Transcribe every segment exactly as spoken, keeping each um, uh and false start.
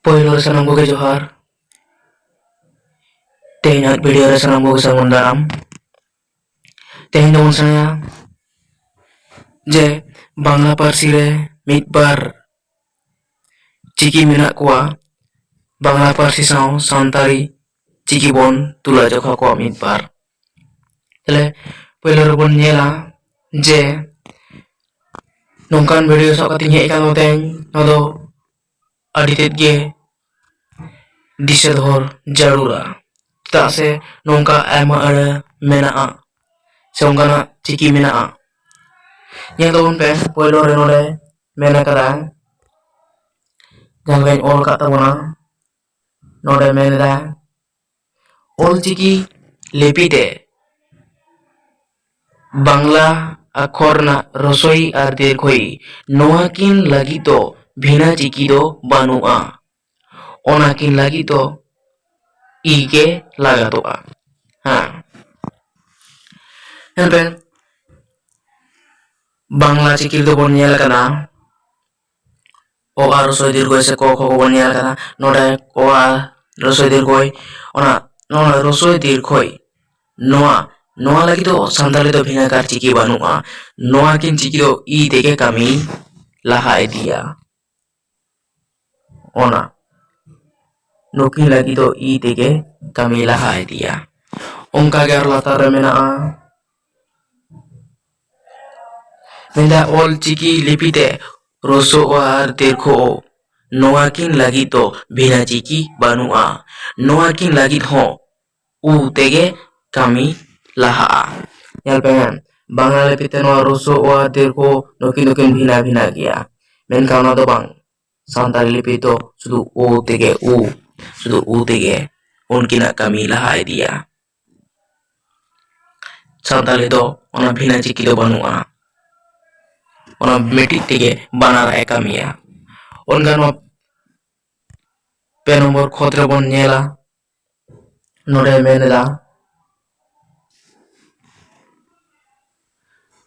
ᱯᱳᱭᱞᱳ ᱨᱮ ᱥᱟᱱᱟᱢ ᱠᱚᱜᱮ ᱡᱚᱦᱟᱨ᱾ ᱛᱮᱦᱮᱧᱟᱜ ᱵᱷᱤᱰᱤᱭᱳ ᱨᱮ ᱥᱟᱱᱟᱢ ᱠᱚᱜᱮ ᱥᱟᱹᱜᱩᱱ ᱫᱟᱨᱟᱢ᱾ ᱛᱮᱦᱮᱧ ᱫᱚᱵᱚᱱ ᱥᱮᱬᱟᱭᱟ ᱡᱮ ᱵᱟᱝᱞᱟ ᱯᱟᱹᱨᱥᱤ ᱨᱮ ᱢᱤᱫ ᱵᱟᱨ ᱪᱤᱠᱤ ᱢᱮᱱᱟᱜ ᱠᱚᱣᱟ, ᱵᱟᱝᱞᱟ ᱯᱟᱹᱨᱥᱤ ᱥᱟᱶ ᱥᱟᱱᱛᱟᱲᱤ ᱪᱤᱠᱤ ᱵᱚᱱ ᱛᱩᱞᱟᱹ ᱡᱚᱠᱷᱟ ᱠᱚᱣᱟ ᱢᱤᱫ ᱵᱟᱨ᱾ ᱛᱟᱦᱞᱮ ᱯᱳᱭᱞᱳ ᱨᱮᱵᱚᱱ ᱧᱮᱞᱟ ᱡᱮ ᱱᱚᱝᱠᱟᱱ ᱵᱷᱤᱰᱤᱭᱳ ᱥᱟᱵ ᱠᱟᱛᱮᱧ ᱦᱮᱡ ᱟᱠᱟᱱ ᱱᱚᱛᱮᱧ, ᱱᱚᱣᱟ ᱫᱚ ᱟᱹᱰᱤ ᱛᱮᱫ ᱜᱮ ᱫᱤᱥᱟᱹ ᱫᱚᱦᱚ ᱡᱟᱹᱨᱩᱲᱟ, ᱪᱮᱫᱟᱜ ᱥᱮ ᱱᱚᱝᱠᱟ ᱟᱭᱢᱟ ᱟᱹᱲᱟᱹ ᱢᱮᱱᱟᱜᱼᱟ ᱥᱮ ᱚᱱᱠᱟᱱᱟᱜ ᱪᱤᱠᱤ ᱢᱮᱱᱟᱜᱼᱟ᱾ ᱧᱮᱞ ᱛᱟᱵᱚᱱ ᱯᱮ, ᱯᱳᱭᱞᱳ ᱨᱮ ᱱᱚᱰᱮ ᱢᱮᱱ ᱟᱠᱟᱫᱟ, ᱡᱟᱦᱟᱸ ᱞᱮᱠᱟᱧ ᱚᱞ ᱟᱠᱟᱫ ᱛᱟᱵᱚᱱᱟ, ᱱᱚᱰᱮ ᱢᱮᱱ ᱮᱫᱟ, ᱚᱞᱪᱤᱠᱤ ᱞᱤᱯᱤ ᱛᱮ ᱵᱟᱝᱞᱟ ᱟᱠᱷᱚᱨ ᱨᱮᱱᱟᱜ ᱨᱚᱥᱳᱭ ᱟᱨ ᱫᱤᱨᱜᱷᱚᱭ, ᱱᱚᱣᱟ ᱠᱤᱱ ᱞᱟᱹᱜᱤᱫ ᱫᱚ ᱵᱷᱤᱱᱟᱹ ᱪᱤᱠᱤ ᱫᱚ ᱵᱟᱹᱱᱩᱜᱼᱟ, ᱚᱱᱟ ᱠᱤᱱ ᱞᱟᱹᱜᱤᱫ ᱫᱚ ᱤ ᱜᱮ ᱞᱟᱜᱟᱛᱚᱜᱼᱟ᱾ ᱦᱮᱸ, ᱧᱮᱞ ᱯᱮ, ᱵᱟᱝᱞᱟ ᱪᱤᱠᱤ ᱨᱮᱫᱚ ᱵᱚᱱ ᱧᱮᱞ ᱟᱠᱟᱫᱟ, ᱚ ᱟ ᱨᱚᱥᱳᱭ ᱫᱤᱨᱜᱷᱚᱭ ᱥᱮ ᱠᱚ ᱠᱷᱚ ᱠᱚᱵᱚᱱ ᱧᱮᱞ ᱟᱠᱟᱫᱟ᱾ ᱱᱚᱰᱮ ᱚ ᱟ ᱨᱚᱥᱳᱭ ᱫᱤᱨᱜᱷᱚᱭ, ᱚᱱᱟ, ᱱᱚᱣᱟ ᱨᱚᱥᱳᱭ ᱫᱤᱨᱜᱷᱚᱭ, ᱱᱚᱣᱟ, ᱱᱚᱣᱟ ᱞᱟᱹᱜᱤᱫ ᱫᱚ ᱥᱟᱱᱛᱟᱲᱤ ᱫᱚ ᱵᱷᱤᱱᱟᱹᱜᱟᱨ ᱪᱤᱠᱤ ᱵᱟᱹᱱᱩᱜᱼᱟ᱾ ᱱᱚᱣᱟ ᱠᱤᱱ ᱪᱤᱠᱤ ᱫᱚ ᱤ ᱛᱮᱜᱮ ᱠᱟᱹᱢᱤ ᱞᱟᱦᱟ ᱤᱫᱤᱭᱟ᱾ ᱚᱱᱟ, ᱱᱩᱠᱤᱱ ᱞᱟᱹᱜᱤᱫ ᱫᱚ ᱤ ᱛᱮᱜᱮ ᱠᱟᱹᱢᱤ ᱞᱟᱦᱟ ᱤᱫᱤᱭᱟ᱾ ᱚᱱᱠᱟ ᱜᱮ ᱟᱨ ᱞᱟᱛᱟᱨ ᱨᱮ ᱢᱮᱱᱟᱜᱼᱟ, ᱢᱮᱱᱫᱟ, ᱚᱞ ᱪᱤᱠᱤ ᱞᱤᱯᱤ ᱛᱮ ᱨᱚᱥᱚ ᱚ ᱟᱨ ᱫᱤᱨᱜᱷᱚ ᱚ, ᱱᱚᱣᱟ ᱠᱤᱱ ᱞᱟᱹᱜᱤᱫ ᱫᱚ ᱵᱷᱤᱱᱟᱹ ᱪᱤᱠᱤ ᱵᱟᱹᱱᱩᱜᱼᱟ᱾ ᱱᱚᱣᱟ ᱠᱤᱱ ᱞᱟᱹᱜᱤᱫ ᱦᱚᱸ ᱩ ᱛᱮᱜᱮ ᱠᱟᱹᱢᱤ ᱞᱟᱦᱟᱜᱼᱟ᱾ ᱧᱮᱞ ᱯᱮ, ᱵᱟᱝᱞᱟ ᱞᱤᱯᱤ ᱛᱮ ᱱᱚᱣᱟ ᱨᱚᱥᱚ ᱚ ᱟᱨ ᱫᱤᱨᱜᱷᱚ ᱱᱩᱠᱤᱱ ᱫᱚᱠᱤᱱ ᱵᱷᱤᱱᱟᱹ ᱵᱷᱤᱱᱟᱹ ᱜᱮᱭᱟ, ᱢᱮᱱᱠᱷᱟᱱ ᱚᱱᱟ ᱫᱚ ᱵᱟᱝ, ᱥᱟᱱᱛᱟᱲᱤ ᱞᱤᱯᱤ ᱫᱚ ᱥᱩᱫᱷᱩ ᱩ ᱛᱮᱜᱮ ᱩ, ᱥᱩᱫᱷᱩ ᱩ ᱛᱮᱜᱮ ᱩᱱᱠᱤᱱᱟᱜ ᱠᱟᱹᱢᱤ ᱞᱟᱦᱟ ᱤᱫᱤᱭᱟ᱾ ᱥᱟᱱᱛᱟᱲᱤ ᱫᱚ ᱚᱱᱟ ᱵᱷᱤᱱᱟᱹ ᱪᱤᱠᱤ ᱫᱚ ᱵᱟᱹᱱᱩᱜᱼᱟ, ᱚᱱᱟ ᱢᱤᱫᱴᱤᱡ ᱛᱮᱜᱮ ᱵᱟᱱᱟᱨᱟᱜ ᱮ ᱠᱟᱹᱢᱤᱭᱟ᱾ ᱚᱱᱠᱟ ᱱᱚᱣᱟ ᱯᱮ ᱱᱚᱢᱵᱚᱨ ᱠᱷᱚᱛ ᱨᱮᱵᱚᱱ ᱧᱮᱞᱟ, ᱱᱚᱰᱮ ᱢᱮᱱ ᱮᱫᱟ,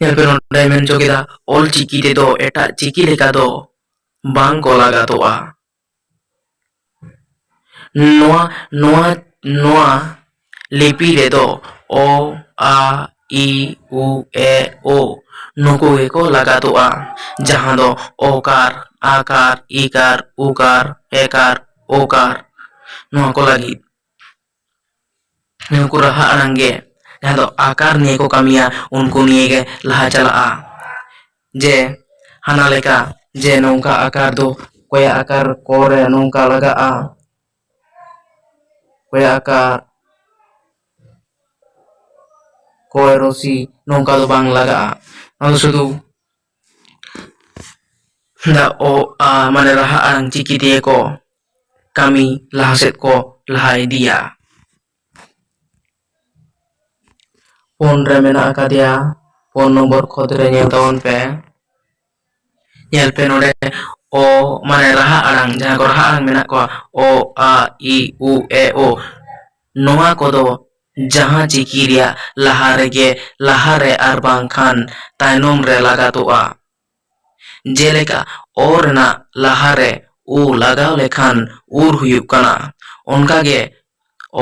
ᱧᱮᱞ ᱯᱮ, ᱱᱚᱰᱮ ᱢᱮᱱ ᱦᱚᱪᱚ ᱠᱮᱫᱟ, ᱚᱞ ᱪᱤᱠᱤ ᱛᱮᱫᱚ ᱮᱴᱟᱜ ᱪᱤᱠᱤ ᱞᱮᱠᱟ ᱫᱚ ᱵᱟᱝ ᱠᱚ ᱞᱟᱜᱟᱛᱚᱜᱼᱟ᱾ ᱱᱚᱣᱟ ᱱᱚᱣᱟ ᱱᱚᱣᱟ ᱞᱤᱯᱤ ᱨᱮᱫᱚ ᱚ, ᱟ, ᱤ, ᱩ, ᱮ, ᱳ ᱱᱩᱠᱩ ᱜᱮᱠᱚ ᱞᱟᱜᱟᱛᱚᱜᱼᱟ, ᱡᱟᱦᱟᱸ ᱫᱚ ᱚᱠᱟᱨ, ᱟᱠᱟᱨ, ᱤᱠᱟᱨ, ᱩᱠᱟᱨ, ᱮᱠᱟᱨ, ᱳᱠᱟᱨ, ᱱᱚᱣᱟ ᱠᱚ ᱞᱟᱹᱜᱤᱫ᱾ ᱱᱩᱠᱩ ᱨᱟᱦᱟ ᱟᱲᱟᱝ ᱜᱮ ᱡᱟᱦᱟᱸ ᱫᱚ ᱟᱠᱟᱨ ᱱᱤᱭᱮ ᱠᱚ ᱠᱟᱹᱢᱤᱭᱟ, ᱩᱱᱠᱩ ᱱᱤᱭᱮ ᱜᱮ ᱞᱟᱦᱟ ᱪᱟᱞᱟᱜᱼᱟ᱾ ᱡᱮ ᱦᱟᱱᱟ ᱞᱮᱠᱟ, ᱡᱮ ᱱᱚᱝᱠᱟ ᱟᱠᱟᱨ ᱫᱚ ᱠᱚᱭᱟ ᱟᱠᱟᱨ ᱠᱚ ᱨᱮ ᱱᱚᱝᱠᱟ ᱞᱟᱜᱟᱜᱼᱟ, ᱠᱚᱭᱟ ᱟᱠᱟᱨ ᱠᱚᱭ ᱨᱚᱥᱤ ᱱᱚᱝᱠᱟ ᱫᱚ ᱵᱟᱝ ᱞᱟᱜᱟᱜᱼᱟ᱾ ᱚᱱᱟ ᱫᱚ ᱥᱩᱫᱷᱩ ᱫᱟ ᱚ, ᱟ, ᱢᱟᱱᱮ ᱨᱟᱦᱟ ᱟᱲᱟᱝ ᱪᱤᱠᱤ ᱛᱮᱜᱮ ᱠᱚ ᱠᱟᱹᱢᱤ ᱞᱟᱦᱟ ᱥᱮᱫ ᱠᱚ ᱞᱟᱦᱟ ᱤᱫᱤᱭᱟ᱾ ᱯᱩᱱ ᱨᱮ ᱢᱮᱱᱟᱜ ᱟᱠᱟᱫᱮᱭᱟ, ᱯᱩᱱ ᱱᱚᱢᱵᱚᱨ ᱠᱷᱚᱛ ᱨᱮ ᱧᱮᱞ ᱛᱟᱵᱚᱱ ᱯᱮ᱾ ᱧᱮᱞ ᱯᱮ ᱱᱚᱰᱮ ᱚ, ᱢᱟᱱᱮ ᱨᱟᱦᱟ ᱟᱲᱟᱝ, ᱡᱟᱦᱟᱸ ᱠᱚ ᱨᱟᱦᱟ ᱟᱲᱟᱝ ᱢᱮᱱᱟᱜ ᱠᱚᱣᱟ, ᱚ, ᱟ, ᱤ, ᱩ, ᱮ, ᱳ, ᱱᱚᱣᱟ ᱠᱚᱫᱚ ᱡᱟᱦᱟᱸ ᱪᱤᱠᱤ ᱨᱮᱭᱟᱜ ᱞᱟᱦᱟ ᱨᱮᱜᱮ, ᱞᱟᱦᱟ ᱨᱮ ᱟᱨ ᱵᱟᱝᱠᱷᱟᱱ ᱛᱟᱭᱱᱚᱢ ᱨᱮ ᱞᱟᱜᱟᱛᱚᱜᱼᱟ᱾ ᱡᱮᱞᱮᱠᱟ ᱚ ᱨᱮᱱᱟᱜ ᱞᱟᱦᱟ ᱨᱮ ᱩ ᱞᱟᱜᱟᱣ ᱞᱮᱠᱷᱟᱱ ᱩᱨ ᱦᱩᱭᱩᱜ ᱠᱟᱱᱟ᱾ ᱚᱱᱠᱟᱜᱮ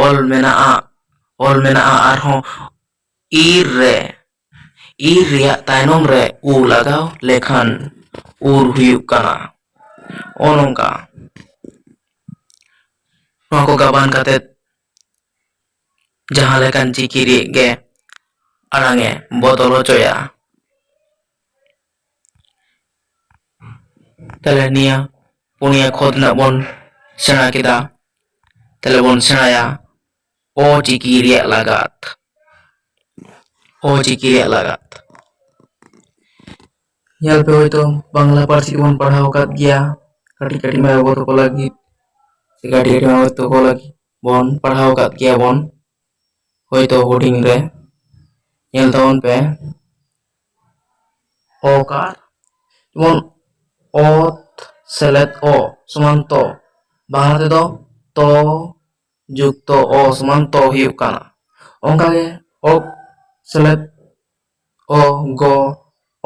ᱚᱞ ᱢᱮᱱᱟᱜᱼᱟ, ᱚᱞ ᱢᱮᱱᱟᱜᱼᱟ ᱟᱨᱦᱚᱸ ᱤᱨ ᱨᱮ, ᱤᱨ ᱨᱮᱭᱟᱜ ᱛᱟᱭᱱᱚᱢ ᱨᱮ ᱩ ᱞᱟᱜᱟᱣ ᱞᱮᱠᱷᱟᱱ ᱩᱨ ᱦᱩᱭᱩᱜ ᱠᱟᱱᱟ᱾ ᱚ ᱱᱚᱝᱠᱟ᱾ ᱱᱚᱣᱟ ᱠᱚ ᱜᱟᱵᱟᱱ ᱠᱟᱛᱮ ᱡᱟᱦᱟᱸ ᱞᱮᱠᱟᱱ ᱪᱤᱠᱤ ᱨᱮ ᱜᱮ ᱟᱲᱟᱝ ᱮ ᱵᱚᱫᱚᱞ ᱦᱚᱪᱚᱭᱟ᱾ ᱛᱟᱦᱞᱮ ᱱᱤᱭᱟᱹ ᱯᱩᱱᱭᱟ ᱠᱷᱚᱛ ᱨᱮᱱᱟᱜ ᱵᱚᱱ ᱥᱮᱬᱟ ᱠᱮᱫᱟ᱾ ᱛᱟᱦᱞᱮ ᱵᱚᱱ ᱥᱮᱬᱟᱭᱟ ᱚ ᱪᱤᱠᱤ ᱨᱮᱭᱟᱜ ᱞᱟᱜᱟᱛ᱾ ᱚ ᱪᱤᱠᱤ ᱨᱮᱭᱟᱜ ᱞᱟᱜᱟᱛ᱾ ᱧᱮᱞ ᱯᱮ, ᱦᱚᱭᱛᱳ ᱵᱟᱝᱞᱟ ᱯᱟᱹᱨᱥᱤ ᱛᱮᱵᱚᱱ ᱯᱟᱲᱦᱟᱣ ᱟᱠᱟᱫ ᱜᱮᱭᱟ ᱠᱟᱹᱴᱤᱡ ᱠᱟᱹᱴᱤᱡ ᱢᱟᱹᱭ ᱵᱟᱹᱵᱩ ᱛᱟᱠᱚ ᱞᱟᱹᱜᱤᱫ, ᱥᱮ ᱠᱟᱹᱴᱤᱡ ᱠᱟᱹᱴᱤᱡ ᱢᱟᱹᱭ ᱵᱟᱹᱵᱩ ᱛᱟᱠᱚ ᱞᱟᱹᱜᱤᱫ ᱵᱚᱱ ᱯᱟᱲᱦᱟᱣ ᱟᱠᱟᱫ ᱜᱮᱭᱟ ᱵᱚᱱ ᱦᱚᱭᱛᱳ ᱦᱩᱰᱤᱧ ᱨᱮ᱾ ᱧᱮᱞ ᱛᱟᱵᱚᱱ ᱯᱮ, ᱚᱠᱟᱨ, ᱡᱮᱢᱚᱱ ᱚᱛ ᱥᱮᱞᱮᱫ ᱚ ᱥᱚᱢᱟᱱ ᱛᱚ, ᱵᱟᱝᱞᱟ ᱛᱮᱫᱚ ᱛᱚ ᱡᱩᱠᱛᱚ ᱚ ᱥᱚᱢᱟᱱ ᱛᱚ ᱦᱩᱭᱩᱜ ᱠᱟᱱᱟ᱾ ᱚᱱᱠᱟᱜᱮ ᱚᱠ ᱥᱮᱞᱮᱫ ᱚ, ᱜᱚ,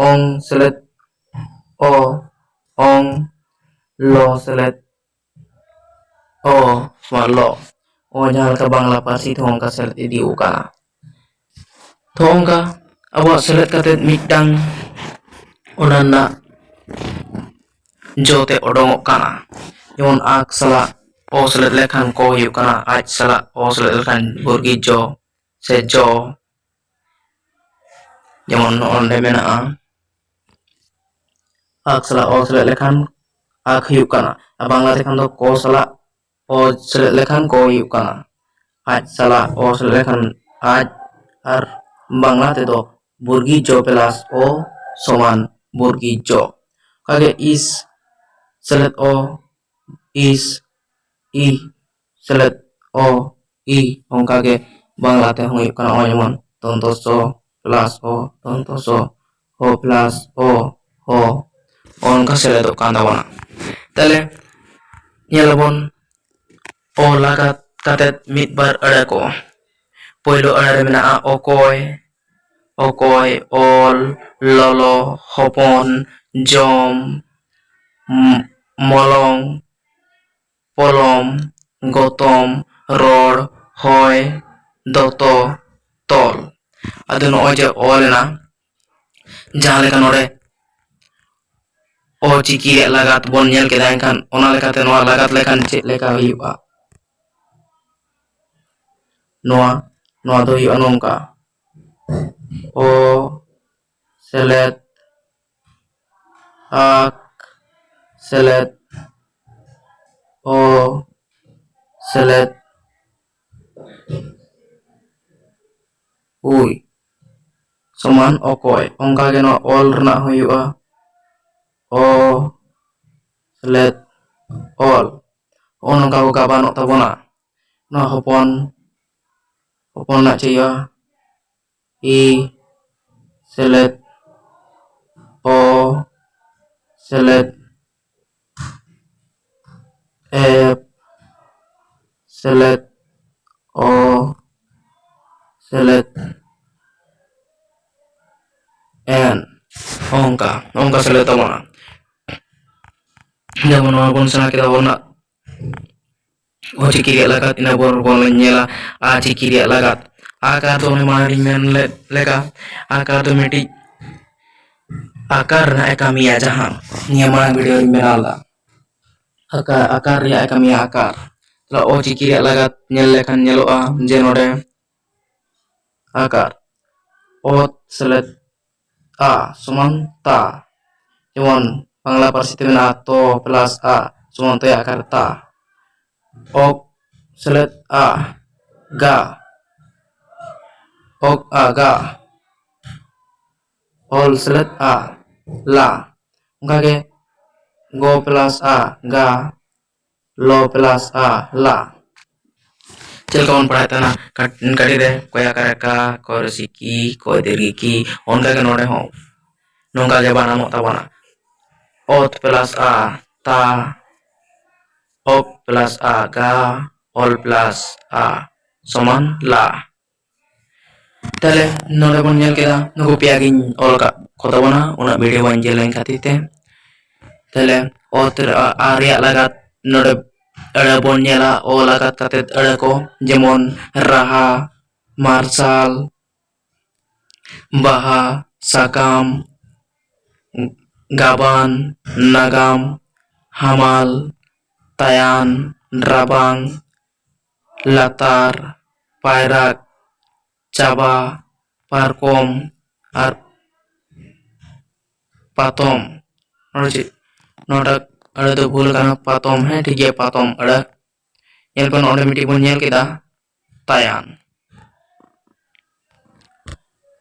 ᱚᱝ ᱥᱮᱞᱮᱫ ᱚ, ᱚᱝ, ᱞᱚ ᱥᱮᱞᱮᱫ ᱚ, ᱱᱚᱣᱟ ᱞᱚ, ᱚ ᱡᱟᱦᱟᱸ ᱞᱮᱠᱟ ᱵᱟᱝᱞᱟ ᱯᱟᱹᱨᱥᱤ ᱛᱮᱦᱚᱸ ᱚᱱᱠᱟ ᱥᱮᱞᱮᱫ ᱤᱫᱤ ᱟᱠᱟᱱᱟ᱾ ᱛᱚ ᱚᱱᱠᱟ ᱟᱵᱚᱣᱟᱜ ᱥᱮᱞᱮᱫ ᱠᱟᱛᱮ ᱢᱤᱫᱴᱟᱝ ᱚᱱᱟ ᱨᱮᱱᱟᱜ ᱡᱚ ᱛᱮ ᱚᱰᱚᱝᱚᱜ ᱠᱟᱱᱟ᱾ ᱡᱮᱢᱚᱱ ᱟᱠ ᱥᱟᱞᱟᱜ ᱚ ᱥᱮᱞᱮᱫ ᱞᱮᱠᱷᱟᱱ ᱠᱚ ᱦᱩᱭᱩᱜ ᱠᱟᱱᱟ, ᱟᱡ ᱥᱟᱞᱟᱜ ᱚ ᱥᱮᱞᱮᱫ ᱞᱮᱠᱷᱟᱱ ᱵᱚᱨᱜᱤᱡ ᱡᱚ ᱥᱮ ᱡᱚ᱾ ᱡᱮᱢᱚᱱ ᱱᱚᱜᱼᱚ ᱱᱚᱰᱮ ᱢᱮᱱᱟᱜᱼᱟ, ᱟᱠ ᱥᱟᱞᱟᱜ ᱚ ᱥᱮᱞᱮᱫ ᱞᱮᱠᱷᱟᱱ ᱟᱠ ᱦᱩᱭᱩᱜ ᱠᱟᱱᱟ, ᱟᱨ ᱵᱟᱝᱞᱟ ᱛᱮᱠᱷᱟᱱ ᱫᱚ ᱠᱚ ᱥᱟᱞᱟᱜ ᱚ ᱥᱮᱞᱮᱫ ᱞᱮᱠᱷᱟᱱ ᱠᱚ ᱦᱩᱭᱩᱜ ᱠᱟᱱᱟ᱾ ᱟᱡ ᱥᱟᱞᱟᱜ ᱚ ᱥᱮᱞᱮᱫ ᱞᱮᱠᱷᱟᱱ ᱟᱡ, ᱟᱨ ᱵᱟᱝᱞᱟ ᱛᱮᱫᱚ ᱵᱚᱨᱜᱤᱡ ᱡᱚ ᱯᱞᱟᱥ ᱚ ᱥᱚᱢᱟᱱ ᱵᱚᱨᱜᱤᱡ ᱡᱚ᱾ ᱚᱱᱠᱟᱜᱮ ᱤᱥ ᱥᱮᱞᱮᱫ ᱚ, ᱤᱥ, ᱤ ᱥᱮᱞᱮᱫ ᱚ, ᱤ, ᱚᱱᱠᱟᱜᱮ ᱵᱟᱝᱞᱟ ᱛᱮᱦᱚᱸ ᱦᱩᱭᱩᱜ ᱠᱟᱱᱟ, ᱱᱚᱜᱼᱚᱭ ᱡᱮᱢᱚᱱ ᱫᱚᱱᱛᱚ ᱥᱚ ᱯᱞᱟᱥ ᱚ, ᱫᱚᱱᱛᱚ ᱥᱚ, ᱦᱚ ᱯᱞᱟᱥ ᱚ, ᱦᱚ, ᱚᱱᱠᱟ ᱥᱮᱞᱮᱫᱚᱜ ᱠᱟᱱ ᱛᱟᱵᱚᱱᱟ᱾ ᱛᱟᱦᱞᱮ ᱧᱮᱞᱟᱵᱚᱱ, ᱚ ᱞᱟᱜᱟᱛ ᱠᱟᱛᱮᱫ ᱢᱤᱫ ᱵᱟᱨ ᱟᱹᱲᱟᱹ ᱠᱚ᱾ ᱯᱳᱭᱞᱳ ᱟᱹᱲᱟᱹ ᱨᱮ ᱢᱮᱱᱟᱜᱼᱟ ᱚᱠᱚᱭ, ᱚᱠᱚᱭ, ᱚᱞ, ᱞᱚᱞᱚ, ᱦᱚᱯᱚᱱ, ᱡᱚᱢ, ᱢ-, ᱢᱚᱞᱚᱝ, ᱯᱚᱞᱚᱢ, ᱜᱚᱛᱚᱢ, ᱨᱚᱲ, ᱦᱚᱭ, ᱫᱚᱛᱚ, ᱛᱚᱞ᱾ ᱟᱫᱚ ᱱᱚᱜᱼᱚᱭ ᱡᱮ ᱚᱞ ᱮᱱᱟ, ᱡᱟᱦᱟᱸ ᱞᱮᱠᱟ ᱱᱚᱰᱮ ᱚ ᱪᱤᱠᱤ ᱨᱮᱭᱟᱜ ᱞᱟᱜᱟᱛ ᱵᱚᱱ ᱧᱮᱞ ᱠᱮᱫᱟ, ᱮᱱᱠᱷᱟᱱ ᱚᱱᱟ ᱞᱮᱠᱟᱛᱮ ᱱᱚᱣᱟ ᱞᱟᱜᱟᱛ ᱞᱮᱠᱷᱟᱱ ᱪᱮᱫ ᱞᱮᱠᱟ ᱦᱩᱭᱩᱜᱼᱟ? ᱱᱚᱣᱟ, ᱱᱚᱣᱟ ᱫᱚ ᱦᱩᱭᱩᱜᱼᱟ ᱱᱚᱝᱠᱟ: ᱚ ᱥᱮᱞᱮᱫ ᱟᱠ ᱥᱮᱞᱮᱫ ᱚ ᱥᱮᱞᱮᱫ ᱩᱭ ᱥᱚᱢᱟᱱ ᱚᱠᱚᱭ᱾ ᱚᱱᱠᱟᱜᱮ ᱱᱚᱣᱟ ᱚᱞ ᱨᱮᱱᱟᱜ ᱦᱩᱭᱩᱜᱼᱟ ᱚ ᱥᱮᱞᱮᱫ ᱚᱞ᱾ ᱱᱚᱜᱼᱚ ᱱᱚᱝᱠᱟ ᱠᱚ ᱜᱟᱵᱟᱱᱚᱜ ᱛᱟᱵᱚᱱᱟ᱾ ᱱᱚᱣᱟ ᱦᱚᱯᱚᱱ, ᱦᱚᱯᱚᱱ ᱨᱮᱱᱟᱜ ᱪᱮᱫ ᱦᱩᱭᱩᱜᱼᱟ? ᱤ ᱥᱮᱞᱮᱫ ᱚ ᱥᱮᱞᱮᱫ ᱮᱯ ᱥᱮᱞᱮᱫ ᱚ ᱥᱮᱞᱮᱫ ᱚᱱᱠᱟ ᱚᱱᱠᱟ ᱥᱮᱞᱮᱫ ᱛᱟᱵᱚᱱᱟ᱾ ᱡᱮᱢᱚᱱ ᱱᱚᱣᱟ ᱵᱚᱱ ᱥᱮᱬᱟ ᱠᱮᱫᱟ ᱚᱞ ᱨᱮᱱᱟᱜ ᱚ ᱪᱤᱠᱤ ᱨᱮᱭᱟᱜ ᱞᱟᱜᱟᱛ, ᱤᱱᱟᱹ ᱯᱚᱨ ᱵᱚᱱ ᱧᱮᱞᱟ ᱟ ᱪᱤᱠᱤ ᱨᱮᱭᱟᱜ ᱞᱟᱜᱟᱛ᱾ ᱟ ᱠᱟᱨ ᱫᱚ ᱚᱱᱮ ᱢᱟᱲᱟᱝ ᱨᱤᱧ ᱢᱮᱱ ᱞᱮᱫ ᱞᱮᱠᱟ, ᱟ ᱠᱟᱨ ᱫᱚ ᱢᱤᱫᱴᱤᱡ ᱟᱠᱟᱨ ᱨᱮᱱᱟᱜ ᱮ ᱠᱟᱹᱢᱤᱭᱟ, ᱡᱟᱦᱟᱸ ᱱᱤᱭᱟᱹ ᱢᱟᱲᱟᱝ ᱵᱷᱤᱰᱤᱭᱳ ᱨᱤᱧ ᱵᱮᱱᱟᱣ ᱞᱮᱫᱟ᱾ ᱟᱠᱟᱨ, ᱟᱠᱟᱨ ᱨᱮᱭᱟᱜ ᱮ ᱠᱟᱹᱢᱤᱭᱟ, ᱟᱠᱟᱨ᱾ ᱛᱟᱦᱞᱮ ᱚ ᱪᱤᱠᱤ ᱨᱮᱭᱟᱜ ᱞᱟᱜᱟᱛ ᱧᱮᱞ ᱞᱮᱠᱷᱟᱱ ᱧᱮᱞᱚᱜᱼᱟ ᱡᱮ ᱱᱚᱰᱮ ᱟᱠᱟᱨ, ᱚᱛ ᱥᱮᱞᱮᱫ ᱟ ᱥᱚᱢᱟᱱ ᱛᱟ᱾ ᱡᱮᱢᱚᱱ ᱵᱟᱝᱞᱟ ᱯᱟᱹᱨᱥᱤ ᱛᱮ ᱢᱮᱱᱟᱜᱼᱟ ᱛᱚ ᱯᱞᱟᱥ ᱟ ᱥᱚᱢᱟᱱ ᱛᱚᱭᱟ ᱟᱠᱟᱨ ᱛᱟ᱾ ᱚᱠ ᱥᱮᱞᱮᱫ ᱟ ᱜᱟ, ᱚᱠ ᱟ ᱜᱟ, ᱚᱞ ᱥᱮᱞᱮᱫ ᱟ ᱞᱟ᱾ ᱚᱱᱠᱟᱜᱮ ᱜᱚ ᱯᱞᱟᱥ ᱟ ᱜᱟ, ᱞᱚ ᱯᱞᱟᱥ ᱟ ᱞᱟ᱾ ᱪᱮᱫ ᱞᱮᱠᱟ ᱵᱚᱱ ᱯᱟᱲᱦᱟᱜ ᱛᱟᱦᱮᱱᱟ ᱠᱟᱹᱴ-, ᱠᱟᱹᱴᱤᱡ ᱨᱮ ᱠᱚᱭᱟ ᱠᱟᱨᱮ ᱠᱟ, ᱠᱚ ᱨᱮ ᱥᱤ ᱠᱤ, ᱠᱚ ᱫᱤᱨᱜᱷᱤ ᱠᱤ, ᱚᱱᱠᱟᱜᱮ ᱱᱚᱰᱮ ᱦᱚᱸ ᱱᱚᱝᱠᱟ ᱜᱮ ᱵᱟᱱᱟᱢᱚᱜ ᱛᱟᱵᱚᱱᱟ᱾ ᱚᱛ ᱯᱞᱟᱥ ᱟ ᱛᱟ, ᱚᱠ ᱯᱞᱟᱥ ᱟ ᱜᱟ, ᱚᱞ ᱯᱞᱟᱥ ᱟ ᱥᱚᱢᱟᱱ ᱞᱟ᱾ ᱛᱟᱦᱞᱮ ᱱᱚᱰᱮ ᱵᱚᱱ ᱧᱮᱞ ᱠᱮᱫᱟ, ᱱᱩᱠᱩ ᱯᱮᱭᱟ ᱜᱤᱧ ᱚᱞ ᱟᱠᱟᱫ ᱠᱚ ᱛᱟᱵᱚᱱᱟ, ᱩᱱᱟᱹᱜ ᱵᱷᱤᱰᱤᱭᱳ ᱵᱟᱹᱧ ᱡᱮᱞᱮᱧ ᱠᱷᱟᱹᱛᱤᱨ ᱛᱮ᱾ ᱛᱟᱦᱞᱮ ᱚᱛ ᱨᱮ ᱟ, ᱟ ᱨᱮᱭᱟᱜ ᱞᱟᱜᱟᱛ ᱱᱚᱰᱮ ᱟᱹᱲᱟᱹ ᱵᱚᱱ ᱧᱮᱞᱟ, ᱚ ᱞᱟᱜᱟᱛ ᱠᱟᱛᱮ ᱟᱹᱲᱟᱹ ᱠᱚ, ᱡᱮᱢᱚᱱ ᱨᱟᱦᱟ, ᱢᱟᱨᱥᱟᱞ, ᱵᱟᱦᱟ, ᱥᱟᱠᱟᱢ, ᱜᱟᱵᱟᱱ, ᱱᱟᱜᱟᱢ, ᱦᱟᱢᱟᱞ, ᱛᱟᱭᱟᱱ, ᱨᱟᱵᱟᱝ, ᱞᱟᱛᱟᱨ, ᱯᱟᱭᱨᱟᱜ, ᱪᱟᱵᱟ, ᱯᱟᱨᱠᱚᱢ ᱟᱨ ᱯᱟᱛᱚᱢ᱾ ᱱᱚᱰᱮ ᱪᱮᱫ, ᱱᱚᱣᱟᱴᱟᱜ ᱟᱹᱲᱟᱹ ᱫᱚ ᱵᱷᱩᱞ ᱟᱠᱟᱱᱟ, ᱯᱟᱛᱚᱢ, ᱦᱮᱸ, ᱴᱷᱤᱠ ᱜᱮᱭᱟ, ᱯᱟᱛᱚᱢ ᱟᱹᱲᱟᱹ᱾ ᱧᱮᱞ ᱯᱮ, ᱱᱚᱰᱮ ᱢᱤᱫᱴᱤᱡ ᱵᱚᱱ ᱧᱮᱞ ᱠᱮᱫᱟ, ᱛᱟᱭᱟᱱ᱾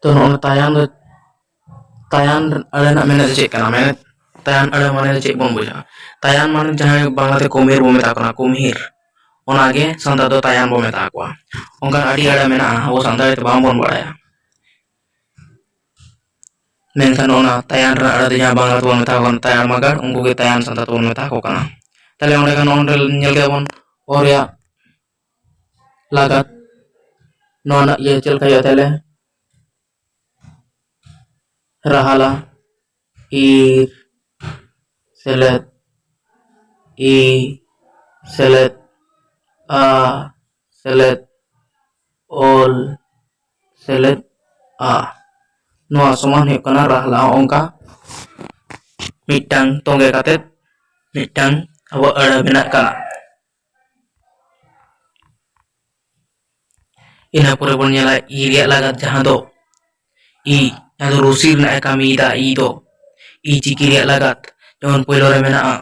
ᱛᱚ, ᱱᱚᱜᱼᱚᱭ ᱛᱟᱭᱟᱱ ᱫᱚ, ᱛᱟᱭᱟᱱ ᱟᱹᱲᱟᱹ ᱨᱮᱱᱟᱜ ᱢᱮᱱᱮᱫ ᱫᱚ ᱪᱮᱫ ᱠᱟᱱᱟ? ᱢᱮᱱᱮᱫ, ᱛᱟᱭᱟᱱ ᱟᱹᱲᱟᱹ ᱢᱟᱱᱮ ᱫᱚ ᱪᱮᱫ ᱵᱚᱱ ᱵᱩᱡᱷᱟᱹᱣᱟ? ᱛᱟᱭᱟᱱ ᱢᱟᱱᱮ ᱡᱟᱦᱟᱸᱭ ᱵᱟᱝᱞᱟᱛᱮ ᱠᱩᱢᱦᱤᱨ ᱵᱚᱱ ᱢᱮᱛᱟ ᱠᱚ ᱠᱟᱱᱟ, ᱠᱩᱢᱦᱤᱨ, ᱚᱱᱟᱜᱮ ᱥᱟᱱᱛᱟᱲ ᱫᱚ ᱛᱟᱭᱟᱱ ᱵᱚᱱ ᱢᱮᱛᱟ ᱠᱚᱣᱟ᱾ ᱚᱱᱠᱟᱱ ᱟᱹᱰᱤ ᱟᱹᱲᱟᱹ ᱢᱮᱱᱟᱜᱼᱟ, ᱟᱵᱚ ᱥᱟᱱᱛᱟᱲᱤ ᱛᱮ ᱵᱟᱝᱵᱚᱱ ᱵᱟᱲᱟᱭᱟ᱾ ᱢᱮᱱᱠᱷᱟᱱ ᱚᱱᱟ ᱛᱟᱭᱟᱱ ᱨᱮᱱᱟᱜ ᱟᱹᱲᱟᱹ ᱫᱚ ᱡᱟᱦᱟᱸ ᱵᱟᱝᱞᱟ ᱛᱮᱵᱚᱱ ᱢᱮᱛᱟ ᱠᱚ ᱠᱟᱱᱟ, ᱛᱟᱭᱟᱱ ᱢᱟᱜᱟᱲ, ᱩᱱᱠᱩ ᱜᱮ ᱛᱟᱭᱟᱱ ᱥᱟᱱᱛᱟᱲ ᱛᱮᱵᱚᱱ ᱢᱮᱛᱟ ᱠᱚ ᱠᱟᱱᱟ᱾ ᱛᱟᱦᱞᱮ ᱚᱸᱰᱮ ᱠᱷᱟᱱ ᱚᱸᱰᱮ ᱧᱮᱞ ᱠᱮᱫᱟ ᱵᱚᱱ ᱚ ᱨᱮᱭᱟᱜ ᱞᱟᱜᱟᱛ, ᱱᱚᱣᱟ ᱨᱮᱱᱟᱜ ᱤᱭᱟᱹ ᱪᱮᱫ ᱞᱮᱠᱟ ᱦᱩᱭᱩᱜᱼᱟ ᱛᱟᱦᱞᱮ? ᱨᱟᱦᱟᱞᱟ, ᱤᱨ, ᱥᱮᱞᱮᱫ, ᱤ, ᱥᱮᱞᱮᱫ, ᱟ, ᱥᱮᱞᱮᱫ, ᱚᱞ, ᱥᱮᱞᱮᱫ, ᱟ᱾ ᱱᱚᱣᱟ ᱥᱚᱢᱟᱱ ᱦᱩᱭᱩᱜ ᱠᱟᱱᱟ ᱨᱟᱦᱞᱟ᱾ ᱦᱚᱸᱜᱼᱚ ᱱᱚᱝᱠᱟ ᱢᱤᱫᱴᱟᱝ ᱛᱚᱸᱜᱮ ᱠᱟᱛᱮᱫ ᱢᱤᱫᱴᱟᱝ ᱟᱵᱚᱣᱟᱜ ᱟᱹᱲᱟᱹ ᱵᱮᱱᱟᱜ ᱠᱟᱱᱟ᱾ ᱤᱱᱟᱹ ᱯᱚᱨᱮ ᱵᱚᱱ ᱧᱮᱞᱟ ᱤ ᱨᱮᱭᱟᱜ ᱞᱟᱜᱟᱛ, ᱡᱟᱦᱟᱸ ᱫᱚ ᱤ, ᱡᱟᱦᱟᱸ ᱫᱚ ᱨᱚᱥᱤ ᱨᱮᱱᱟᱜ ᱮ ᱠᱟᱹᱢᱤᱭᱮᱫᱟ᱾ ᱤ ᱫᱚ ᱤ ᱪᱤᱠᱤ ᱨᱮᱭᱟᱜ ᱞᱟᱜᱟᱛ, ᱡᱮᱢᱚᱱ ᱯᱳᱭᱞᱳ ᱨᱮ ᱢᱮᱱᱟᱜᱼᱟ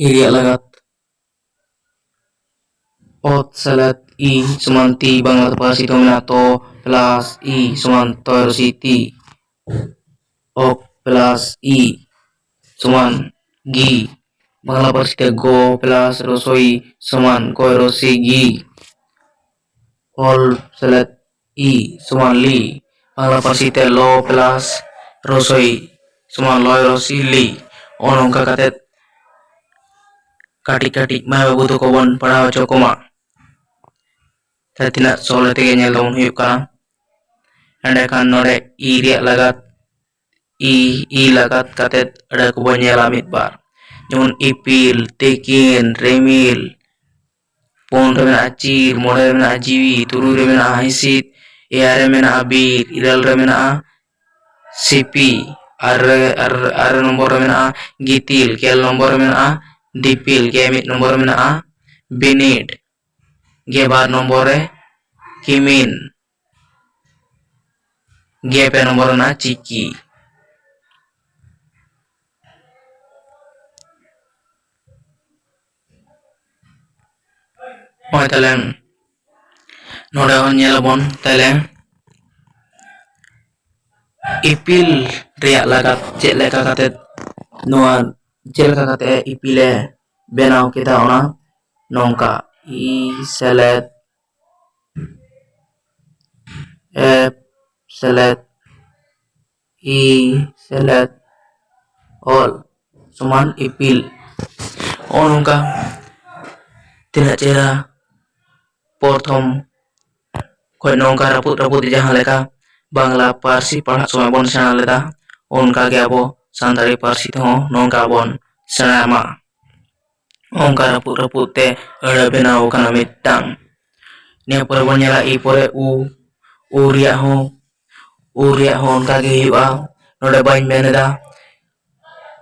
ᱤ ᱨᱮᱭᱟᱜ ᱞᱟᱜᱟᱛ, ᱚᱛ ᱥᱮᱞᱮᱫ ᱤ ᱥᱚᱢᱟᱱ ᱛᱤ, ᱵᱟᱝᱞᱟ ᱯᱟᱹᱨᱥᱤ ᱛᱮ ᱢᱮᱱᱟᱜᱼᱟ ᱛᱚ ᱯᱞᱟᱥ ᱤ ᱥᱚᱢᱟᱱ ᱛᱚᱭ ᱨᱚᱥᱤ ᱛᱤ, ᱚᱠ ᱯᱞᱟᱥ ᱤ ᱥᱚᱢᱟᱱ ᱜᱤ, ᱵᱟᱝᱞᱟ ᱯᱟᱹᱨᱥᱤ ᱛᱮ ᱜᱚ ᱯᱞᱟᱥ ᱨᱚᱥᱚᱭ ᱥᱚᱢᱟᱱ ᱜᱚᱭ ᱨᱚᱥᱤ ᱜᱤ, ᱚᱞ ᱥᱮᱞᱮᱫ ᱤ ᱥᱚᱢᱟᱱ ᱞᱤ, ᱵᱟᱝᱞᱟ ᱯᱟᱹᱨᱥᱤ ᱛᱮ ᱞᱚ ᱯᱞᱟᱥ ᱨᱚᱥᱚᱭ ᱥᱚᱢᱟᱱ ᱞᱚᱭ ᱨᱚᱥᱤ ᱞᱤ᱾ ᱱᱚᱜᱼᱚ ᱱᱚᱝᱠᱟ ᱠᱟᱛᱮᱫ ᱠᱟᱹᱴᱤᱡ ᱠᱟᱹᱴᱤᱡ ᱢᱟᱹᱭ ᱵᱟᱹᱵᱩ ᱛᱟᱠᱚ ᱵᱚᱱ ᱯᱟᱲᱦᱟᱣ ᱦᱚᱪᱚ ᱠᱚᱢᱟ᱾ ᱛᱟᱦᱞᱮ ᱛᱤᱱᱟᱹᱜ ᱥᱚᱦᱞᱮ ᱛᱮᱜᱮ ᱧᱮᱞ ᱛᱟᱵᱚᱱ ᱦᱩᱭᱩᱜ ᱠᱟᱱᱟ᱾ ᱮᱸᱰᱮᱠᱷᱟᱱ ᱱᱚᱰᱮ ᱤ ᱨᱮᱭᱟᱜ ᱞᱟᱜᱟᱛ, ᱤ, ᱤ ᱞᱟᱜᱟᱛ ᱠᱟᱛᱮᱫ ᱟᱹᱲᱟᱹ ᱠᱚᱵᱚᱱ ᱧᱮᱞᱟ ᱢᱤᱫ ᱵᱟᱨ᱾ ᱡᱮᱢᱚᱱ ᱤᱯᱤᱞ, ᱛᱤᱠᱤᱱ, ᱨᱤᱢᱤᱞ, ᱯᱩᱱ ᱨᱮ ᱢᱮᱱᱟᱜᱼᱟ ᱪᱤᱨ, ᱢᱚᱬᱮ ᱨᱮ ᱢᱮᱱᱟᱜᱼᱟ ᱡᱤᱣᱤ, ᱛᱩᱨᱩᱭ ᱨᱮ ᱢᱮᱱᱟᱜᱼᱟ ᱦᱤᱸᱥᱤᱫ, ᱮᱭᱟᱭ ᱨᱮ ᱢᱮᱱᱟᱜᱼᱟ ᱵᱤᱨ, ᱤᱨᱟᱹᱞ ᱨᱮ ᱢᱮᱱᱟᱜᱼᱟ ᱥᱤᱯᱤ, ᱟᱨᱮ, ᱟᱨ, ᱟᱨᱮ ᱱᱚᱢᱵᱚᱨ ᱨᱮ ᱢᱮᱱᱟᱜᱼᱟ ᱜᱤᱛᱤᱞ, ᱜᱮᱞ ᱱᱚᱢᱵᱚᱨ ᱨᱮ ᱢᱮᱱᱟᱜᱼᱟ ᱫᱤᱯᱤᱞ, ᱜᱮᱞ ᱢᱤᱫ ᱱᱚᱢᱵᱚᱨ ᱨᱮ ᱢᱮᱱᱟᱜᱼᱟ ᱵᱤᱱᱤᱰ, ᱜᱮᱞ ᱵᱟᱨ ᱱᱚᱢᱵᱚᱨ ᱨᱮ ᱠᱤᱢᱤᱱ, ᱜᱮᱞ ᱯᱮ ᱱᱚᱢᱵᱚᱨ ᱨᱮ ᱢᱮᱱᱟᱜᱼᱟ ᱪᱤᱠᱤ᱾ ᱱᱚᱜᱼᱚᱭ ᱛᱟᱦᱞᱮ ᱱᱚᱰᱮ ᱦᱚᱸ ᱧᱮᱞ ᱟᱵᱚᱱ ᱛᱟᱦᱞᱮ ᱤᱯᱤᱞ ᱨᱮᱭᱟᱜ ᱞᱟᱜᱟᱛ ᱪᱮᱫ ᱞᱮᱠᱟ ᱠᱟᱛᱮ, ᱱᱚᱣᱟ ᱪᱮᱫ ᱞᱮᱠᱟ ᱠᱟᱛᱮ ᱤᱯᱤᱞᱮ ᱵᱮᱱᱟᱣ ᱠᱮᱫᱟ, ᱚᱱᱟ ᱱᱚᱝᱠᱟ ᱤ ᱥᱮᱞᱮᱫ ᱮᱯ ᱥᱮᱞᱮᱫ ᱤ ᱥᱮᱞᱮᱫ ᱚᱞ ᱥᱚᱢᱟᱱ ᱤᱯᱤᱞ᱾ ᱱᱚᱜᱼᱚ ᱱᱚᱝᱠᱟ ᱛᱤᱱᱟᱹᱜ ᱪᱮᱦᱨᱟ ᱯᱨᱚᱛᱷᱚᱢ ᱠᱷᱚᱱ ᱱᱚᱝᱠᱟ ᱨᱟᱹᱯᱩᱫ ᱨᱟᱹᱯᱩᱫ ᱡᱟᱦᱟᱸ ᱞᱮᱠᱟ ᱵᱟᱝᱞᱟ ᱯᱟᱹᱨᱥᱤ ᱯᱟᱲᱦᱟᱜ ᱥᱚᱢᱚᱭ ᱵᱚᱱ ᱥᱮᱬᱟ ᱞᱮᱫᱟ, ᱚᱱᱠᱟ ᱜᱮ ᱟᱵᱚ ᱥᱟᱱᱛᱟᱲᱤ ᱯᱟᱹᱨᱥᱤ ᱛᱮᱦᱚᱸ ᱱᱚᱝᱠᱟ ᱵᱚᱱ ᱥᱮᱬᱟᱭ ᱢᱟ᱾ ᱚᱱᱠᱟ ᱨᱟᱹᱯᱩᱫ ᱨᱟᱹᱯᱩᱫ ᱛᱮ ᱟᱹᱲᱟᱹ ᱵᱮᱱᱟᱣ ᱟᱠᱟᱱᱟ ᱢᱤᱫᱴᱟᱝ᱾ ᱱᱤᱭᱟᱹ ᱯᱚᱨᱮ ᱵᱚᱱ ᱧᱮᱞᱟ ᱤ ᱯᱚᱨᱮ ᱩ, ᱩ ᱨᱮᱭᱟᱜ ᱦᱚᱸ, ᱩ ᱨᱮᱭᱟᱜ ᱦᱚᱸ ᱚᱱᱠᱟ ᱜᱮ ᱦᱩᱭᱩᱜᱼᱟ᱾ ᱱᱚᱰᱮ ᱵᱟᱹᱧ ᱢᱮᱱ ᱮᱫᱟ,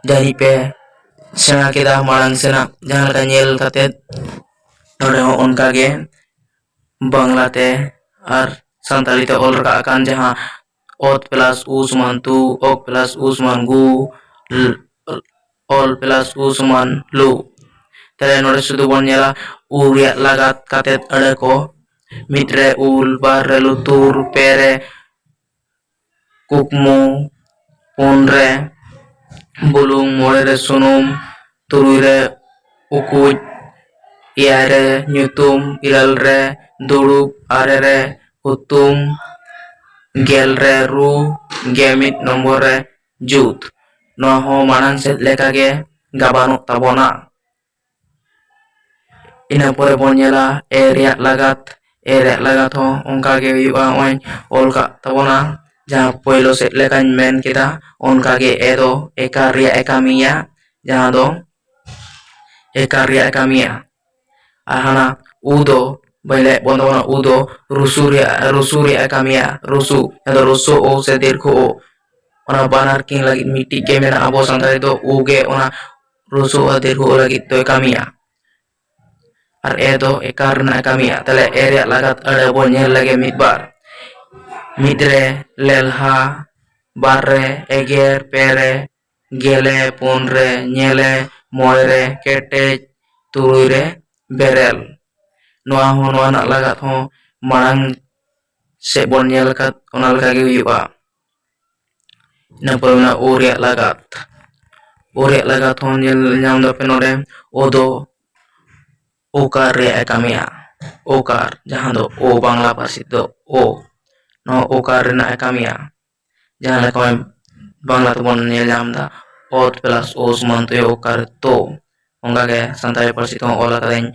ᱡᱟᱹᱱᱤᱡ ᱯᱮ ᱥᱮᱬᱟ ᱠᱮᱫᱟ ᱢᱟᱲᱟᱝ ᱥᱮᱱᱟᱜ ᱡᱟᱦᱟᱸ ᱞᱮᱠᱟ ᱧᱮᱞ ᱠᱟᱛᱮᱫ᱾ ᱱᱚᱰᱮ ᱦᱚᱸ ᱚᱱᱠᱟ ᱜᱮ ᱵᱟᱝᱞᱟ ᱛᱮ ᱟᱨ ᱥᱟᱱᱛᱟᱲᱤ ᱛᱮ ᱚᱞ ᱨᱟᱠᱟᱵ ᱟᱠᱟᱱ ᱡᱟᱦᱟᱸ ᱚᱛ plus ᱩ ᱥᱚᱢᱟᱱ ᱛᱩ, ᱚᱠ plus ᱩ ᱥᱚᱢᱟᱱ ᱜᱩ, ᱚᱞ plus ᱩ ᱥᱚᱢᱟᱱ ᱞᱩ᱾ ᱛᱟᱦᱞᱮ ᱱᱚᱰᱮ ᱥᱩᱫᱷᱩ ᱵᱚᱱ ᱧᱮᱞᱟ ᱩ ᱨᱮᱭᱟᱜ ᱞᱟᱜᱟᱛ ᱠᱟᱛᱮᱫ ᱟᱹᱲᱟᱹ ᱠᱚ᱾ ᱢᱤᱫ ᱨᱮ ᱩᱞ, ᱵᱟᱨ ᱨᱮ ᱞᱩᱛᱩᱨ, ᱯᱮ ᱨᱮ ᱠᱩᱠᱢᱩ, ᱯᱩᱱ ᱨᱮ ᱵᱩᱞᱩᱝ, ᱢᱚᱬᱮ ᱨᱮ ᱥᱩᱱᱩᱢ, ᱛᱩᱨᱩᱭ ᱨᱮ ᱩᱠᱩᱡ, ᱮᱭᱟᱭ ᱨᱮ ᱧᱩᱛᱩᱢ, ᱤᱨᱟᱹᱞ ᱨᱮ ᱫᱩᱲᱩᱵ, ᱟᱨᱮ ᱨᱮ ᱦᱩᱛᱩᱢ, ᱜᱮᱞ ᱨᱮ ᱨᱩ, ᱜᱮᱞ ᱢᱤᱫ ᱱᱚᱢᱵᱚᱨ ᱨᱮ ᱡᱩᱛ᱾ ᱱᱚᱣᱟ ᱦᱚᱸ ᱢᱟᱲᱟᱝ ᱥᱮᱫ ᱞᱮᱠᱟᱜᱮ ᱜᱟᱵᱟᱱᱚᱜ ᱛᱟᱵᱚᱱᱟ᱾ ᱤᱱᱟᱹ ᱯᱚᱨᱮ ᱵᱚᱱ ᱧᱮᱞᱟ ᱮ ᱨᱮᱭᱟᱜ ᱞᱟᱜᱟᱛ᱾ ᱮ ᱨᱮᱭᱟᱜ ᱞᱟᱜᱟᱛ ᱦᱚᱸ ᱚᱱᱠᱟ ᱜᱮ ᱦᱩᱭᱩᱜᱼᱟ᱾ ᱱᱚᱜᱼᱚᱭ ᱚᱞ ᱠᱟᱜ ᱛᱟᱵᱚᱱᱟ, ᱡᱟᱦᱟᱸ ᱯᱳᱭᱞᱳ ᱥᱮᱫ ᱞᱮᱠᱟᱧ ᱢᱮᱱ ᱠᱮᱫᱟ, ᱚᱱᱠᱟ ᱜᱮ ᱮ ᱫᱚ ᱮᱠᱟᱨ ᱨᱮᱭᱟᱜ ᱮ ᱠᱟᱹᱢᱤᱭᱟ, ᱡᱟᱦᱟᱸ ᱫᱚ ᱮᱠᱟᱨ ᱨᱮᱭᱟᱜ ᱮ ᱠᱟᱹᱢᱤᱭᱟ᱾ ᱟᱨ ᱦᱟᱱᱟ ᱩ ᱫᱚ ᱵᱟᱹᱧ ᱞᱟᱹᱭᱮᱫ ᱵᱚᱱ ᱛᱟᱵᱚᱱᱟ, ᱩ ᱫᱚ ᱨᱩᱥᱩ ᱨᱮᱭᱟᱜ, ᱨᱩᱥᱩ ᱨᱮᱭᱟᱜ ᱮ ᱠᱟᱹᱢᱤᱭᱟ᱾ ᱨᱩᱥᱩ, ᱡᱟᱦᱟᱸ ᱫᱚ ᱨᱩᱥᱩ ᱳ ᱥᱮ ᱫᱤᱨᱜᱷᱚ ᱳ, ᱚᱱᱟ ᱵᱟᱱᱟᱨ ᱠᱤᱱ ᱞᱟᱹᱜᱤᱫ ᱢᱤᱫᱴᱤᱡ ᱜᱮ ᱢᱮᱱᱟᱜᱼᱟ᱾ ᱟᱵᱚ ᱥᱟᱱᱛᱟᱲᱤ ᱫᱚ ᱩ ᱜᱮ ᱚᱱᱟ ᱨᱩᱥᱩ ᱳ ᱫᱤᱨᱜᱷᱚ ᱳ ᱞᱟᱹᱜᱤᱫ ᱫᱚᱭ ᱠᱟᱹᱢᱤᱭᱟ᱾ ᱟᱨ ᱮ ᱫᱚ ᱮᱠᱟᱨ ᱨᱮᱱᱟᱜ ᱮ ᱠᱟᱹᱢᱤᱭᱟ᱾ ᱛᱟᱦᱞᱮ ᱮ ᱨᱮᱭᱟᱜ ᱞᱟᱜᱟᱛ ᱟᱹᱲᱟᱹ ᱵᱚᱱ ᱧᱮᱞ ᱞᱮᱜᱮ ᱢᱤᱫ ᱵᱟᱨ᱾ ᱢᱤᱫ ᱨᱮ ᱞᱮᱞᱦᱟ, ᱵᱟᱨ ᱨᱮ ᱮᱜᱮᱨ, ᱯᱮ ᱨᱮ ᱜᱮᱞᱮ, ᱯᱩᱱ ᱨᱮ ᱧᱮᱞᱮ, ᱢᱚᱬᱮ ᱨᱮ ᱠᱮᱴᱮᱡ, ᱛᱩᱨᱩᱭ ᱨᱮ ᱵᱮᱨᱮᱞ᱾ ᱱᱚᱣᱟ ᱦᱚᱸ, ᱱᱚᱣᱟ ᱨᱮᱱᱟᱜ ᱞᱟᱜᱟᱛ ᱦᱚᱸ ᱢᱟᱲᱟᱝ ᱥᱮᱫ ᱵᱚᱱ ᱧᱮᱞ ᱟᱠᱟᱫ ᱚᱱᱟ ᱞᱮᱠᱟ ᱜᱮ ᱦᱩᱭᱩᱜᱼᱟ᱾ ᱤᱱᱟᱹ ᱯᱚᱨᱮ ᱢᱮᱱᱟᱜᱼᱟ ᱳ ᱨᱮᱭᱟᱜ ᱞᱟᱜᱟᱛ᱾ ᱳ ᱨᱮᱭᱟᱜ ᱞᱟᱜᱟᱛ ᱦᱚᱸ ᱧᱮᱞ ᱧᱟᱢ ᱫᱟᱯᱮ ᱱᱚᱰᱮ, ᱳ ᱫᱚ ᱳᱠᱟᱨ ᱨᱮᱭᱟᱜ ᱮ ᱠᱟᱹᱢᱤᱭᱟ᱾ ᱳᱠᱟᱨ, ᱡᱟᱦᱟᱸ ᱫᱚ ᱳ ᱵᱟᱝᱞᱟ ᱯᱟᱹᱨᱥᱤ ᱛᱮᱫᱚ ᱳ, ᱱᱚᱣᱟ ᱳᱠᱟᱨ ᱨᱮᱱᱟᱜ ᱮ ᱠᱟᱹᱢᱤᱭᱟ᱾ ᱡᱟᱦᱟᱸ ᱞᱮᱠᱟ ᱵᱟᱝᱞᱟ ᱛᱮᱵᱚᱱ ᱧᱮᱞ ᱧᱟᱢ ᱮᱫᱟ, ᱚᱛ plus ᱳ ᱥᱚᱢᱟᱱ ᱛᱚᱭᱚ ᱳᱠᱟᱨ ᱛᱚ, ᱚᱱᱠᱟ ᱜᱮ ᱥᱟᱱᱛᱟᱲᱤ ᱯᱟᱹᱨᱥᱤ ᱛᱮᱦᱚᱸ ᱚᱞ ᱟᱠᱟᱫᱟᱹᱧ,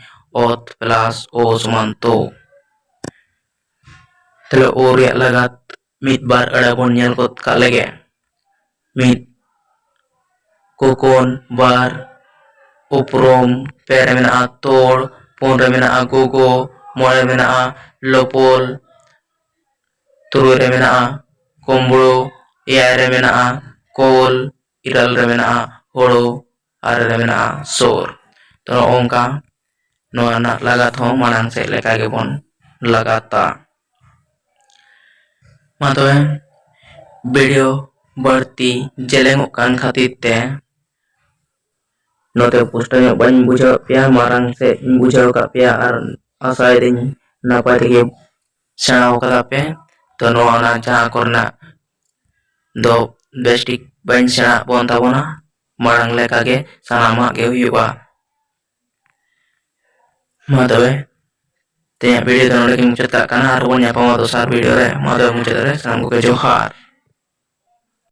ᱚᱛ plus ᱳ ᱥᱚᱢᱟᱱ ᱛᱚ᱾ ᱛᱟᱦᱞᱮ ᱳ ᱨᱮᱭᱟᱜ ᱞᱟᱜᱟᱛ ᱢᱤᱫ ᱵᱟᱨ ᱟᱹᱲᱟᱹ ᱵᱚᱱ ᱧᱮᱞ ᱜᱚᱫ ᱠᱟᱜ ᱞᱮᱜᱮ᱾ ᱢᱤᱫ, ᱠᱚᱠᱚᱱ᱾ ᱵᱟᱨ, ᱩᱯᱨᱩᱢ᱾ ᱯᱮ ᱨᱮ ᱢᱮᱱᱟᱜᱼᱟ ᱛᱚᱲ᱾ ᱯᱩᱱ ᱨᱮ ᱢᱮᱱᱟᱜᱼᱟ ᱜᱚᱜᱚ᱾ ᱢᱚᱬᱮ ᱨᱮ ᱢᱮᱱᱟᱜᱼᱟ ᱞᱚᱯᱚᱞ᱾ ᱛᱩᱨᱩᱭ ᱨᱮ ᱢᱮᱱᱟᱜᱼᱟ ᱠᱩᱢᱵᱽᱲᱩ᱾ ᱮᱭᱟᱭ ᱨᱮ ᱢᱮᱱᱟᱜᱼᱟ ᱠᱳᱞ᱾ ᱤᱨᱟᱹᱞ ᱨᱮ ᱢᱮᱱᱟᱜᱼᱟ ᱦᱳᱲᱳ᱾ ᱟᱨᱮ ᱨᱮ ᱢᱮᱱᱟᱜᱼᱟ ᱥᱳᱨ᱾ ᱛᱚ, ᱱᱚᱜᱼᱚ ᱱᱚᱝᱠᱟ ᱱᱚᱣᱟ ᱨᱮᱱᱟᱜ ᱞᱟᱜᱟᱛ ᱦᱚᱸ ᱢᱟᱲᱟᱝ ᱥᱮᱫ ᱞᱮᱠᱟ ᱜᱮᱵᱚᱱ ᱞᱟᱜᱟᱛᱟ᱾ ᱢᱟ ᱛᱚᱵᱮ, ᱵᱷᱤᱰᱤᱭᱳ ᱵᱟᱹᱲᱛᱤ ᱡᱮᱞᱮᱧᱚᱜ ᱠᱟᱱ ᱠᱷᱟᱹᱛᱤᱨ ᱛᱮ ᱱᱚᱛᱮ ᱯᱩᱥᱴᱟᱹᱣ ᱧᱚᱜ ᱵᱟᱹᱧ ᱵᱩᱡᱷᱟᱹᱣᱮᱫ ᱯᱮᱭᱟ, ᱢᱟᱲᱟᱝ ᱥᱮᱫ ᱤᱧ ᱵᱩᱡᱷᱟᱹᱣ ᱟᱠᱟᱫ ᱯᱮᱭᱟ, ᱟᱨ ᱟᱥᱟᱭᱮᱫᱟᱹᱧ ᱱᱟᱯᱟᱭ ᱛᱮᱜᱮ ᱥᱮᱬᱟ ᱟᱠᱟᱫᱟ ᱯᱮ᱾ ᱛᱚ, ᱱᱚᱣᱟ ᱚᱱᱟ ᱡᱟᱦᱟᱸ ᱠᱚᱨᱮᱱᱟᱜ ᱫᱚ ᱵᱮᱥᱴᱷᱤᱠ ᱵᱟᱹᱧ ᱥᱮᱬᱟ ᱟᱵᱚᱱ ᱛᱟᱵᱚᱱᱟ, ᱢᱟᱲᱟᱝ ᱞᱮᱠᱟᱜᱮ ᱥᱟᱱᱟᱢᱟᱜ ᱜᱮ ᱦᱩᱭᱩᱜᱼᱟ᱾ ᱢᱟ ᱛᱚᱵᱮ, ᱛᱮᱦᱮᱧᱟᱜ ᱵᱷᱤᱰᱤᱭᱳ ᱫᱚ ᱱᱚᱰᱮ ᱜᱮᱧ ᱢᱩᱪᱟᱹᱫ ᱠᱟᱜ ᱠᱟᱱᱟ, ᱟᱨ ᱵᱚᱱ ᱧᱟᱯᱟᱢᱟ ᱫᱚᱥᱟᱨ ᱵᱷᱤᱰᱤᱭᱳ ᱨᱮ᱾ ᱢᱟ ᱛᱚᱵᱮ, ᱢᱩᱪᱟᱹᱫ ᱨᱮ ᱥᱟᱱᱟᱢ ᱠᱚᱜᱮ ᱡᱚᱦᱟᱨ᱾